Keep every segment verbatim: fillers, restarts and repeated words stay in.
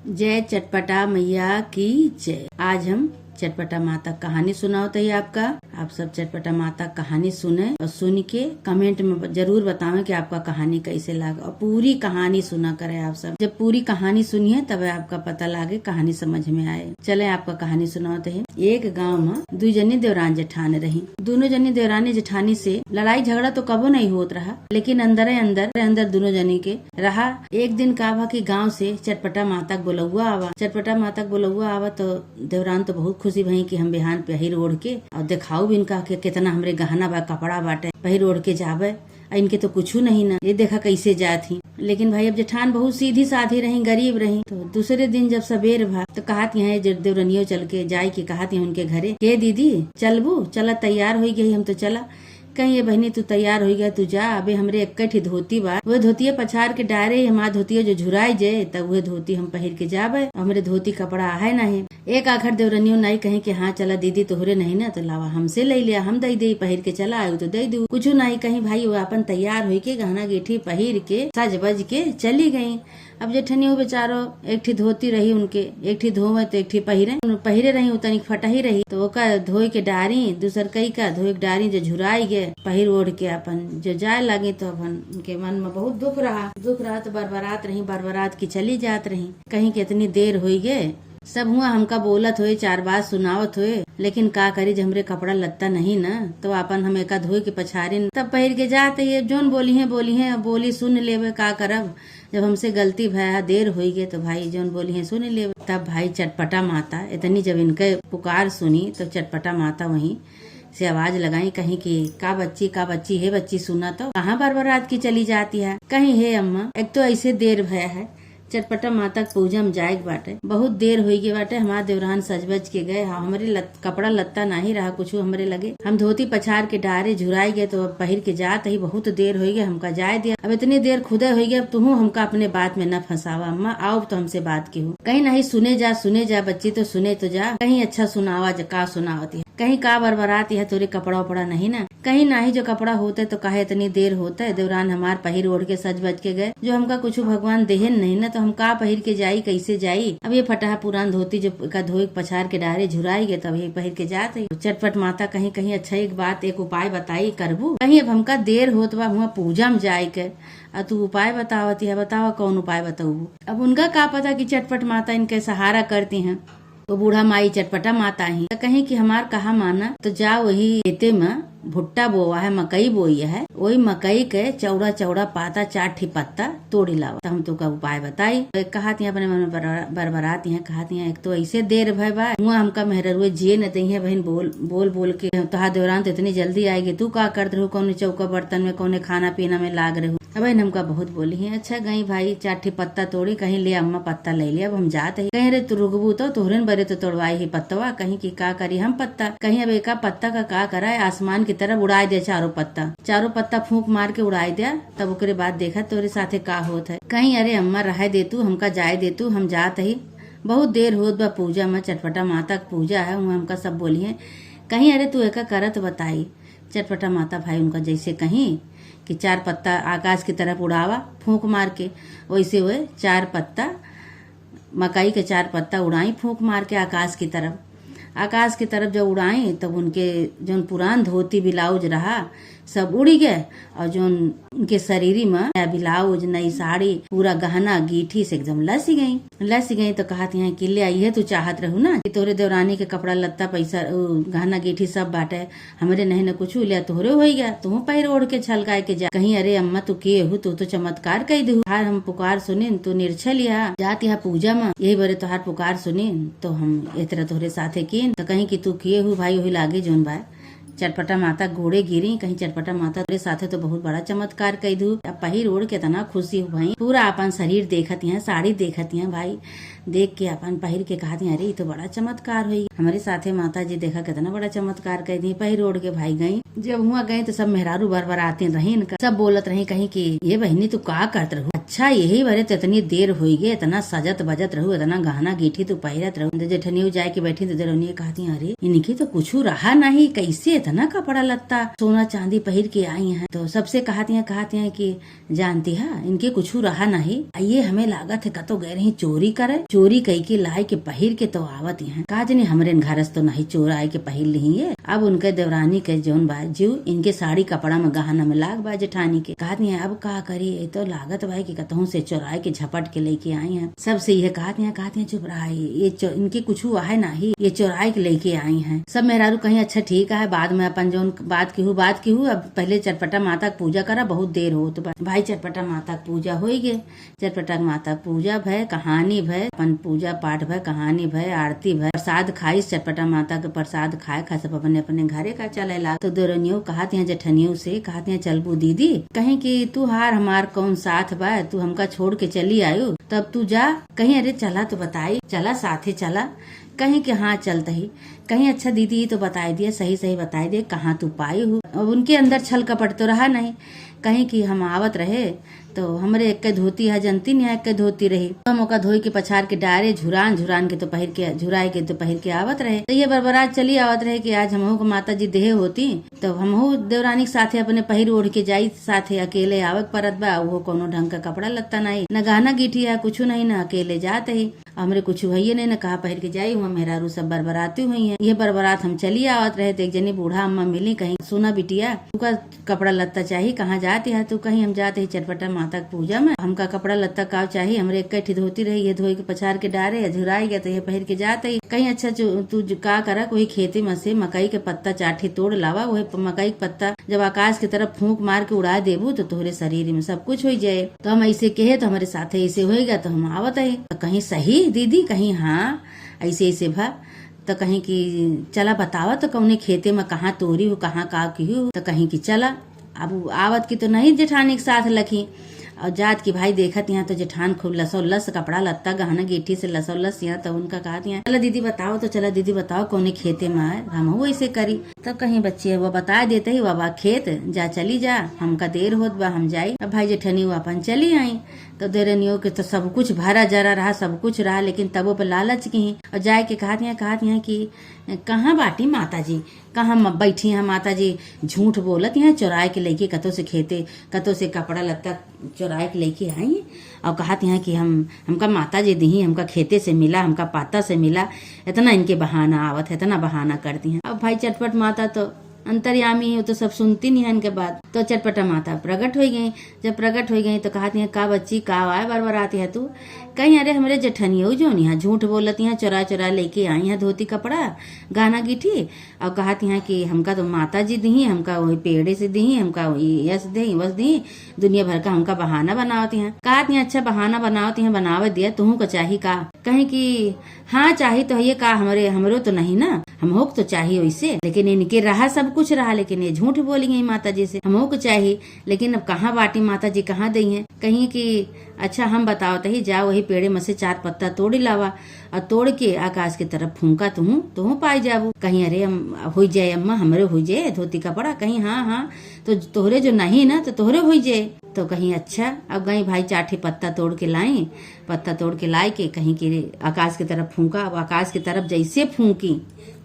जय चटपटा मैया की जय। आज हम चटपटा माता कहानी सुनावत ही आपका। आप सब चटपटा माता कहानी सुने और सुन के comment में जरूर बतावें कि आपका कहानी कैसे लाग, और पूरी कहानी सुना करें आप सब। जब पूरी कहानी सुनिए तब आपका पता लागे, कहानी समझ में आए। चले आपका कहानी सुनावत ही। एक गाँव में दुई जनी देवरान जेठान रही। दोनों जनी देवरानी जेठानी से लड़ाई झगड़ा तो कबो नहीं होत रहा, लेकिन अंदरे अंदर, अंदर दोनों जनी के रहा। एक दिन का भा कि गाँव से चटपटा माता के बोलौआ आवा। चटपटा माता के बोलौआ आवा तो देवरान तो बहुत खुशी भई कि हम बिहान पहिर ओढ़ के और देखाऊ भी इनका कि कितना हमरे गहना बा, कपड़ा बाटे, पहिर ओढ़ के जाबे। आ इनके तो कुछू नहीं ना, ये देखा कैसे जात ही। लेकिन भाई अब जेठान बहुत सीधी साधी रही, गरीब रही। तो दूसरे दिन जब सबेर भा तो कहत यहाँ जे देवरनियो चल के जाए के कहत यहाँ उनके घरे, "के दीदी चलबू? चला तैयार होई गई, हम तो चला।" कहीं, "ये बहिनी तू तैयार होई गया, तू जा, अबे हमरे एक्के ठी धोती बा, वह धोतिया पछार के डारे हमार धोतिया जो झुराई जाए तब वह धोती हम पहिर के जाबे, हमरे धोती कपड़ा आहे नहीं।" एक आखर देवरनियो नाई कहीं कि, "हाँ चला दीदी तोहरे नहीं ना तो लावा हमसे ले लिया, हम दई दे पहिर के चला आयु तो दई दू।" कुछ नाई कहीं भाई वो अपन तैयार होई के गहना गेठी पहिर के सज बज के चली गई। अब जेठनियो बेचारो एक ठी धोती रही उनके, एक ठी धोवे तो एक ठी पहिरे। उन पहिरे रही, उ तनिक फटही रही, तो ओका धोई के डारी, दूसर कई का धोई के डारी, जो झुराई गए, पहिर ओढ़ के अपन जो जाए लागी, तो अपन उनके मन में बहुत दुख रहा। दुख रहा तो बरबरात रही, बरबरात की चली जात रही। कहीं कितनी देर होई गए, सब हुआ हमका बोलत होए, चार बात सुनावत होए, लेकिन का करी, जब हमरे कपड़ा लत्ता नहीं ना, तो अपन हम एका धोई के पछारिन, तब पहिर के जात ही। अब जौन बोली हैं, बोली हैं, अब बोली सुन लेवे, का करब। जब हमसे गलती भया है, देर होई गए, तो भाई जौन बोली हैं सुन लेवे। तब भाई चटपटा माता इतनी जब इनके पुकार सुनी, तो चटपटा माता वहीं से आवाज लगाई, कहीं कि, "का बच्ची, का बच्ची, हे बच्ची सुना तो, कहाँ बरबरात की चली जाती है?" कहीं, "हे अम्मा, एक तो ऐसे देर भया है, चटपटा माता के पूजा में जाए के बाटे, बहुत देर होई गए बाटे, हमार देवरान सजबज के गए, हाँ, हमरे लत-, कपड़ा लत्ता नाही रहा कुछ हमरे लगे, हम धोती पछार के डारे झुराई गए, तो अब पहिर के जात ही, बहुत देर होई गए, हमका जाए दिया, अब इतनी देर खुदे होई गए, अब तुहू हमका अपने बात में न फंसावा अम्मा, आओ तो हमसे बात की हो।" कहीं, "नहीं सुने जा, सुने जा बच्ची, तो सुने तो जा, कहीं अच्छा सुनावा जा, का सुनावती है?" कहीं, "का बरबरात यह तोरे कपड़ा उपड़ा नहीं ना?" कहीं, "नाही जो कपड़ा होते तो काहे इतनी देर होते, देवरान हमार पहिर ओढ़ के सज बज के गए, जो हमका कुछ भगवान देहेन नहीं ना, तो हम का पहिर के जाई, कैसे जाई? अब ये फटहा पुरान धोती जो का धोई के पछार के डारे झुराई गए, तब ये पहिर के जात है।" चटपट माता कहीं, कहीं, "अच्छा एक बात, एक उपाय बताई, करबू?" कहीं, "अब हमका देर होत बा, हुआ पूजा में जाए के, आ तू उपाय बतावती है, बतावा कौन उपाय बताऊ?" अब उनका का पता कि चटपट माता इनके सहारा करती हैं। वो बूढ़ा माई चटपटा माता ही। त कहीं कि हमार कहा माना, तो जा वही खेते में भुट्टा बोवा है, मकई बोई है, वही मकई के चौड़ा चौड़ा पाता, चार ठी पत्ता तोड़ी लावा। त हम तोका उपाय बताई। तो एक कहत ही अपने मन में बर-, बरबरात ही, कहत ही, "एक तो ऐसे देर भय बा, हुआ हमका मेहररुए जिए न दई है बहिन, बोल, बोल, बोल के तोहार देवरान तो इतनी जल्दी आएगी, तू का करत रहू, कौने चौका बर्तन में, कौने खाना पीना में लाग रहू।" अब इन हमका बहुत बोली हैं। अच्छा गई भाई, चार ठी पत्ता तोड़ी, कहीं ले अम्मा पत्ता ले ले, अब हम जात ही। कहीं, "अरे तू रुकबू तो तोहरे न बरे तो तोड़वाई ही पत्तवा।" कहीं कि का करी हम पत्ता, कहीं अब एका पत्ता का का करा है, आसमान की तरफ उड़ाए दे चारों पत्ता, चारों पत्ता फूंक मार के उड़ाए दे, तब ओकरे बाद देखा तोरे साथे का होत है। कहीं, "अरे अम्मा रहे दे तू, हमका जाए दे तू, हम जात ही, बहुत देर होत बा पूजा में, चटपटा माता के पूजा है, वहाँ हमका सब बोली हैं।" कहीं, "अरे तू एका करत बताई।" चटपटा माता भाई उनका जैसे कहीं कि चार पत्ता आकाश की तरफ उड़ावा फूंक मार के, वैसे वे चार पत्ता, मकई के चार पत्ता उड़ाई फूंक मार के आकाश की तरफ। आकाश की तरफ जब उड़ाई तब उनके जौन पुरान धोती ब्लाउज रहा सब उड़ी गए और जौन उनके शरीरी में नया ब्लाउज, नई साड़ी, पूरा गहना गीठी से एकदम लसी गई। लसी गई तो कहत ही कि ले, इहे तू चाहत रहू ना कि तोरे देवरानी के कपड़ा लत्ता, पैसा, उ, गहना गीठी सब बाटे, हमरे नहीं न कुछ लिया, तोहरे होई गया, तू पहिर ओढ़ के छलकाए के जा। कहीं, "अरे अम्मा तू के हू, तू तो चमत्कार कई देहू, हार हम पुकार सुनिन, तू निरछल या जात यहाँ पूजा में, यही बरे तोहार पुकार सुनिन तो हम ए तरह तोहरे साथे कीन।" तो कहीं कि, "तू के हू भाई, वही लागे जौन बा।" चटपटा माता गोड़े गिरी, कहीं, "चटपटा माता तोरे साथे तो बहुत बड़ा चमत्कार कई दू।" अब पहिर ओढ़ के इतना खुशी हो भाई, पूरा अपन शरीर देखत यहाँ, साड़ी देखत यहाँ भाई, देख के अपन पहिर के कहत यहाँ, "अरे ई तो बड़ा चमत्कार होई, हमरे साथे माता जी देखा कितना बड़ा चमत्कार कई दी।" पहिर ओढ़ के भाई गई। जब हुआ गए तो सब मेहरारू बरबराते रही इनका, सब बोलत रही कहीं कि ये बहिनी तू का करत रहू, अच्छा यही बरे तो इतनी देर होई गए, इतना सजत बजत रहू, इतना गहना गीठी तू पहिरत रहू। तो जेठनियो जाए के बैठी तो देवरनियो कहती हैं, अरे इनके तो कुछ रहा नहीं, कैसे इतना कपड़ा लत्ता सोना चांदी पहिर के आई हैं। तो सबसे कहती हैं, कहती हैं कि जानती है, इनके कुछ रहा नहीं। आ ये हमें लागत है कतो गए रही चोरी करे, चोरी कई के लाए के पहिर के तो आवत हैं। का जनी हमरे घर से तो नहीं चोराए के पहिर लिही ये। अब उनके देवरानी के जौन बा जीव इनके साड़ी कपड़ा में गहना में लाग बा जेठानी के। कहत हैं अब का करी, ये तो लागत बा कि कतहूँ से चोराए के झपट के लेके आई हैं। सबसे ये कहत हैं, कहत हैं चुप रहा, ये चो-, इनके कुछ हुआ है नहीं, ये चोराए के लेके आई हैं। सब मेहरारू कहीं अच्छा ठीक है, बाद में अपन जौन बात की हूँ, बात की हूँ, अब पहले चटपटा माता के पूजा करा, बहुत देर होत बा। भाई चटपटा माता के पूजा होई गे, चटपटा माता के पूजा भय, कहानी भय, अपन पूजा पाठ भय, कहानी भय, आरती भय, प्रसाद खाइस, चटपटा माता के प्रसाद खाए खा सब अपने अपने घरे का चले लाग। तो देवरनियो कहत हैं जेठनियो से, कहत हैं चलबू दीदी, कहीं कि तू हार हमार कौन साथ बा, तू हमका छोड़ के चली आयु, तब तू जा। कहीं अरे चला तो बताई, चला साथे चला। कहीं कि हाँ चलत ही। कहीं अच्छा दीदी ये तो बताई दिया, सही सही बताई दे कहाँ तू पाई हो। अब उनके अंदर छल कपट तो रहा नहीं। कहीं कि हम आवत रहे तो हमरे एक धोती है, जनती नहीं एक धोती रही, तो हम ओका धोई के पछार के डारे, झुरान झुरान के तो पहिर के, झुराए के तो पहिर के आवत रहे। तो ये बरबरात चली आवत रहे कि आज हमहू को माता जी देहे होती तो हमहू देवरानी के साथे अपने पहिर ओढ़ के जाई, साथे अकेले आवे के परत बा, उहो कौनो ढंग का कपड़ा लत्ता नहीं, न गहना गीठी है, कुछ नहीं, न अकेले जात ही। हमरे कुछ हइये नहीं, न कहाँ पहिर के जाई, हुआ मेहरारू सब बरबराती हुई हैं। ये बरबरात हम चली आवत रहे तो एक जनी बूढ़ा अम्मा मिली, कहीं सुना बिटिया, तुका कपड़ा लत्ता चाही, कहाँ जाती है तू? कहीं हम जाते ही चटपटा माता के पूजा में, हमका कपड़ा लत्ता का चाही, हमरे एक ठे धोती रही, ये धोई के पछार के डारे, झुराई गया तो ये पहिर के जाते ही। कहीं अच्छा जो तू जो का करा, कोई खेते में से मकई के पत्ता चार ठे तोड़ लावा, वही प-, मकई के पत्ता जब आकाश की तरफ फूंक मार के उड़ा देबू तो तोहरे शरीर में सब कुछ हो जाए। तो हम ऐसे कहे तो हमरे साथे ऐसे होएगा तो हम आवत है। तो कहीं सही दीदी, कहीं हाँ, ऐसे ऐसे भा। तो कहीं कि चला बतावा तो कौने खेते में कहाँ तोरी हो, कहाँ का की हो, तो कहीं कि चला। अब उ आवत की तो नहीं जेठानी के साथ लखी, और जात की भाई देखत यहाँ तो जेठान खूब लसो लस कपड़ा लत्ता गहना गीठी से लसो लस यहाँ तो उनका कहत यहाँ, चला दीदी बताओ, तो चला दीदी बताओ कौने खेते में है, हम वैसे करी। तब कहीं बच्ची है वो बता देते ही, बाबा खेत जा चली जा, हमका देर होत बा, हम जाई। अब भाई जेठनी वो अपन चली आई। तो देरनियों के तो सब कुछ भरा जरा रहा, सब कुछ रहा, लेकिन तबो पे लालच की ही और जाए के कहत यहाँ, कहत यहाँ कि कहाँ बाटी माता जी, कहाँ म-, बैठी हैं माता जी, झूठ बोलत यहाँ, चोराए के लेके कतो से खेते, कतो से कपड़ा लत्ता चोराए के लेके आई। और कहत यहाँ कि हम, हमका माता जी दिही, हमका खेते से मिला, हमका पाता से मिला। इतना इनके बहाना आवत है, इतना बहाना करती हैं। अब भाई चटपट माता तो अंतर्यामी है, वो तो सब सुनती नहीं है इनके बात। तो चटपटा माता प्रकट हो गई। जब प्रकट हो गई तो कहती हैं, का बच्ची, का आए बरबराती है तू? कहीं अरे हमरे जेठनियो जो यहाँ झूठ बोलती हैं, चोरा चोरा लेके आई हैं धोती कपड़ा, गहना गीठी, और कहती हैं कि हमका तो माता जी दिही, हमका वही पेड़े से दिही, हमका वही यस दिही, वस दिही, दुनिया भर का हमका बहाना बनावती हैं। कहती हैं, अच्छा बहाना बनावती हैं, बनावे दिया, तुहू का चाही का? कहीं कि हाँ चाही तो ये का, हमरे, हमरो तो नहीं ना, हम होक तो चाही वैसे, लेकिन इनके रहा, सब कुछ रहा, लेकिन ये झूठ बोली गई माता जी से, हम होक चाही, लेकिन अब कहाँ बाटी माता जी, कहाँ दई हैं? कहीं कि अच्छा हम बताओ तही, जा वही पेड़े में से चार पत्ता तोड़ लावा और तोड़ के आकाश की तरफ फूंका, तुहू, तुहू पाई जाबू। कहीं अरे हम हो जाए अम्मा, हमरे हो जाए धोती कपड़ा, कहीं हाँ हाँ, तो तोहरे जो नहीं ना तो तोहरे हो जाए। तो कहीं अच्छा, अब गई भाई चार ठे पत्ता तोड़ के लाई, पत्ता तोड़ के लाए के कहीं कि आकाश की तरफ फूंका। अब आकाश की तरफ जैसे फूंकी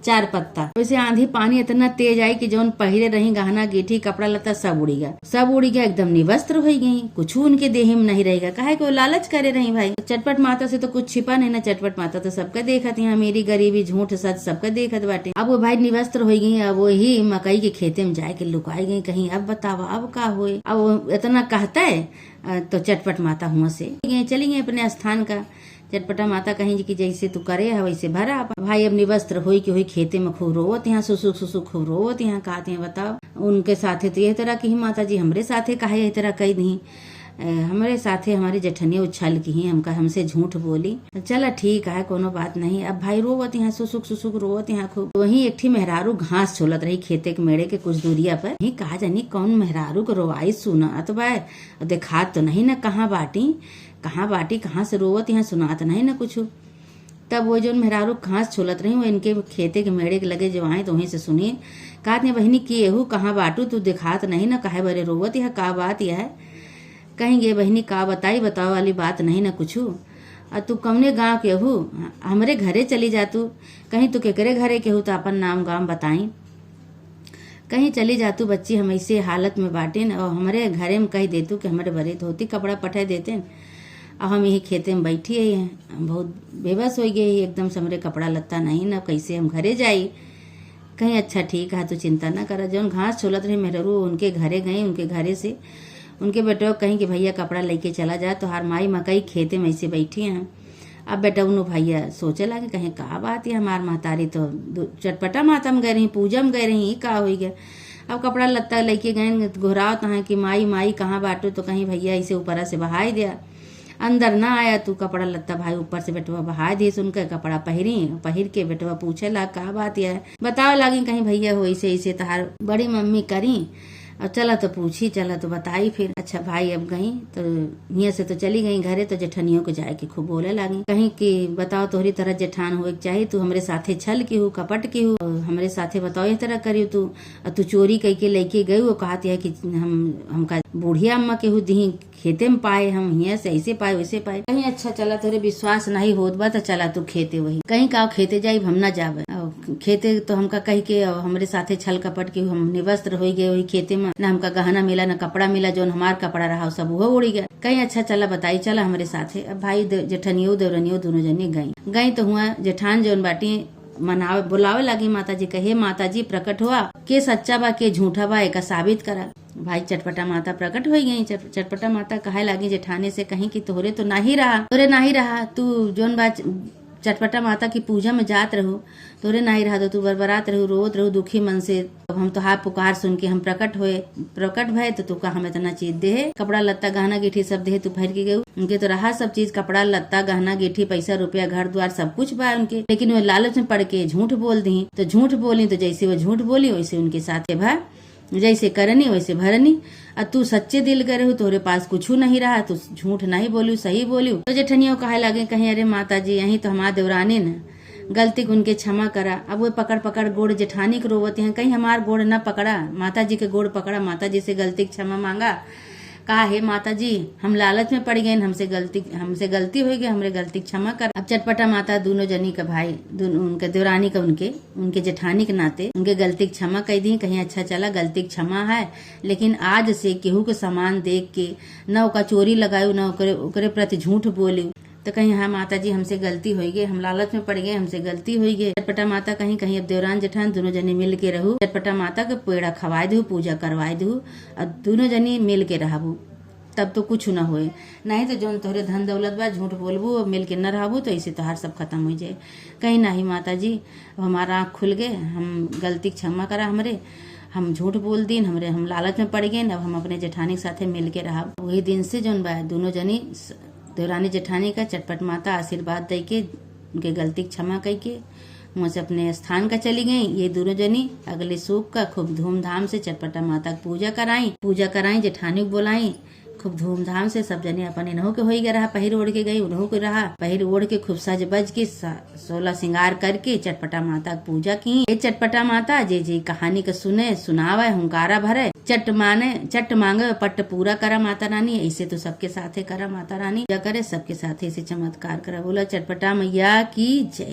चार पत्ता, वैसे आंधी पानी इतना तेज आई कि जौन पहिरे रही गहना गीठी कपड़ा लत्ता सब उड़ी गया, सब उड़ी गया, एकदम निवस्त्र हो गई, कुछ उनके देह में नहीं रहेगा, काहे कि वो लालच करे रही भाई। चटपट माता से तो कुछ छिपा नहीं ना, चटपट माता तो सबका देखत यहाँ, मेरी गरीबी झूठ सच सबका देखत बाटे। अब वो भाई निवस्त्र हो गई, अब वही मकई के खेते में जाए के लुकाई गई, कहीं अब बतावा अब का होए। अब वो इतना कहता है अ, तो चटपट माता हुआ से गए, चली गई अपने स्थान का। चटपटा माता कहीं कि जैसे तू करे है वैसे भरा। भाई अब निवस्त्र होई के होई खेते में खूब रोवत यहाँ, सुसुक सुसुक खूब रोवत यहाँ, कहते हैं बताओ। उनके साथे तो यह तरह की ही माता जी, हमरे साथे काहे यह तरह कह दी, अ, हमरे साथे हमारे जेठनिया उछल की ही हमका, हमसे झूठ बोली। चला ठीक है, कोनो बात नहीं। अब भाई रोवत यहाँ, सुसुक सुसुक रोवत यहाँ खूब। वहीं एक ठी मेहरारू घास छोलत रही खेते के मेड़े के कुछ दूरिया पर। ही कहा जानी कौन मेहरारू के रोवाई सुनात बा। और देखात तो नहीं ना कहाँ बाटी, कहाँ बाटी, कहाँ से रोवत यहाँ, सुनात नहीं ना कुछ। तब वो जौन मेहरारू घास छोलत रही, वो इनके खेते के मेड़े के लगे जो आए, तो वहीं से सुनी। कहत ने, "बहिनी, केहू कहाँ बाटू, तू दिखात नहीं न, काहे बरे रोवत यह, का बात यह?" कहीं, "गे बहिनी, का बताई, बतावे वाली बात नहीं न कुछू। आ तू कौने गाँव के हू? हमरे घरे चली जा तू।" कहीं, "तू केकरे घरे के हू, तो अपन नाम गाँव बताई।" कहीं, "चली जा तू बच्ची, हम ऐसे हालत में बाटेन, और हमरे घरे में कह देतू कि हमरे बरे धोती कपड़ा पठा देतेन, और हम यही खेते में बैठी है, हम बहुत बेबस हो गए, एकदम से हमरे कपड़ा लत्ता नहीं ना, कैसे हम घरे जाई?" कहीं, "अच्छा ठीक है, तू चिंता ना करा।" जौन घास छोलत रही मेहरारू, उनके घरे गई, उनके घरे से उनके बेटवा कहीं कि, "भैया कपड़ा लेके चला जा, तोहार माई मकई खेते में ऐसे बैठी हैं।" अब बेटवनो भैया सोचे लागे, कहीं, "का बात है, हमार महतारी तो दु-, चटपटा माता में गए रही, पूजा में गए रही, ई का होई गया?" अब कपड़ा लत्ता लेके गए, घुरावत हैं कि, "माई, माई, कहाँ बाटू?" तो कहीं, "भैया, इसे ऊपरा से बहाई दिया, अंदर ना आया तू।" कपड़ा लत्ता भाई ऊपर से बेटवा बहाई दिए, उनका कपड़ा पहिरी, पहिर के बेटवा पूछे ला, "का बात है?" बतावे लागी, कहीं, "भैया हो, ऐसे, ऐसे तहार बड़ी मम्मी करी, और चला तो पूछी, चला तो बताई।" फिर अच्छा भाई अब गई तो हियाँ से तो चली गई घरे, तो जेठनियों के जाए के खूब बोले लागी, कहीं कि, "बताओ, तोहरी तरह जेठान होए के चाही, तू हमरे साथे छल की हूँ, कपट की हूँ, और हमरे साथे बताओ, इस तरह करियो तू, और तू चोरी कई के लेके गई, वो कहत है कि हम, हमका बूढ़िया अम्मा के हूँ दिही, खेते में पाए, हम हियाँ से ऐसे पाए, वैसे पाए।" कहीं, "अच्छा चला, तोहरे विश्वास नहीं होत बा तो चला तू खेते वही।" कहीं, "का खेते जाइब, हम ना जाबे।" और खेते तो हमका कह के, और हमरे साथे छल कपट के हम निवस्त्र हो गए वही खेते में, ना हमका गहना मिला, ना कपड़ा मिला, जौन हमार कपड़ा रहा, वो सब उहो उड़ी गया। कहीं, "अच्छा चला, बताई, चला हमरे साथे।" अब भाई दे-, जेठनियो देवरनियो दोनों जने गई, गई तो हुआ जेठान जौन बाटी मनावे, बुलावे लागी माता जी, कहे, "माता जी प्रकट हुआ, के सच्चा बा, के झूठा बा, एका साबित करा।" भाई चटपटा माता प्रकट हो गई। चट-, चटपटा माता कहे लागी जेठाने से, कहीं कि, "तोहरे तो नाही रहा, तोहरे नाही रहा, तू जौन बा च-, चटपटा माता की पूजा में जात रहू, तोहरे नाही रहा, तो तू बरबरात रहू, रोवत रहू दुखी मन से। अब हम तोहार पुकार सुन के हम प्रकट होए, प्रकट भए तो तू का हम इतना चीज देहे, कपड़ा लत्ता गहना गीठी सब देहे, तू भर के गयू। उनके तो रहा सब चीज, कपड़ा लत्ता गहना गीठी पैसा रुपया घर द्वार सब कुछ बा उनके, लेकिन वो लालच में पड़ के झूठ बोल दी।" तो झूठ बोली तो जैसे वो झूठ बोली वैसे उनके साथे भा जैसे करनी वैसे भरनी। आ तू सच्चे दिल के रहू, तोहरे पास कुछू नहीं रहा, तू झूठ नहीं बोलू, सही बोलू। तो जेठनियो कहे लागे, कहीं, "अरे माता जी, यही तो हमार देवरानी न, गलती के उनके क्षमा करा।" अब वो पकड़ पकड़ गोड़ जेठानी के रोवत हैं, कहीं, "हमार गोड़ न पकड़ा, माता जी के गोड़ पकड़ा, माता जी से गलती के क्षमा मांगा।" कहा, "हे माता जी, हम लालच में पड़ गए, हमसे गलती, हमसे गलती हो गई, हमरे गलती के क्षमा कर।" अब चटपटा माता दोनों जनी के भाई, दोनों उनके देवरानी का, उनके उनके जेठानी के नाते उनके गलती के क्षमा कई दी। कहीं, "अच्छा चला, गलती के क्षमा है, लेकिन आज से केहू के सामान देख के न ओका चोरी लगायू, न ओकरे, ओकरे प्रति झूठ बोलू।" तो कहीं, "हाँ माता जी, हमसे गलती होई गई, हम लालच में पड़ गए, हमसे गलती होई गई।" चटपटा माता कहीं, कहीं, "अब देवरान जेठान दोनों जने मिल के रहू, चटपटा माता के पेड़ा खवाए दू, पूजा करवाए दू, और दोनों जने मिल के रहबू।" तब तो कुछ ना होए, नहीं तो जौन तोहरे धन दौलत बा, झूठ बोलबू और मिल के न रहबू, तो ऐसे तोहार सब खत्म हो जाए। कहीं, "नहीं माता जी, अब हमारा आँख खुल गए, हम गलती के क्षमा करा हमरे, हम झूठ बोल दीन, हमरे, हम लालच में पड़ गए, अब हम अपने जेठानी के साथे मिल के रहब।" वही दिन से जौन बा, दोनों जनी स-, देवरानी जेठानी का चटपट माता आशीर्वाद दे के उनके गलती के क्षमा कई के वहाँ से अपने स्थान का चली गई। ये दोनों जनी अगले सूप का खूब धूमधाम से चटपटा माता की पूजा कराई, पूजा कराई, जेठानी को बोलाई, खूब धूमधाम से सब जने अपन इन्हों के होई गए रहा, पहिर ओढ़ के गई, उन्हों के रहा, पहिर ओढ़ के खूब सज बज के सा-, सोलह सिंगार करके चटपटा माता की पूजा की। ए चटपटा माता, जे जे कहानी के सुने, सुनावे, हुंकारा भरे, चट माने, चट मांगे, पट पूरा करा माता रानी। ऐसे तो सबके साथे करा माता रानी, पूजा करे, सबके साथे ऐसे चमत्कार करा। बोला चटपटा मैया की जय।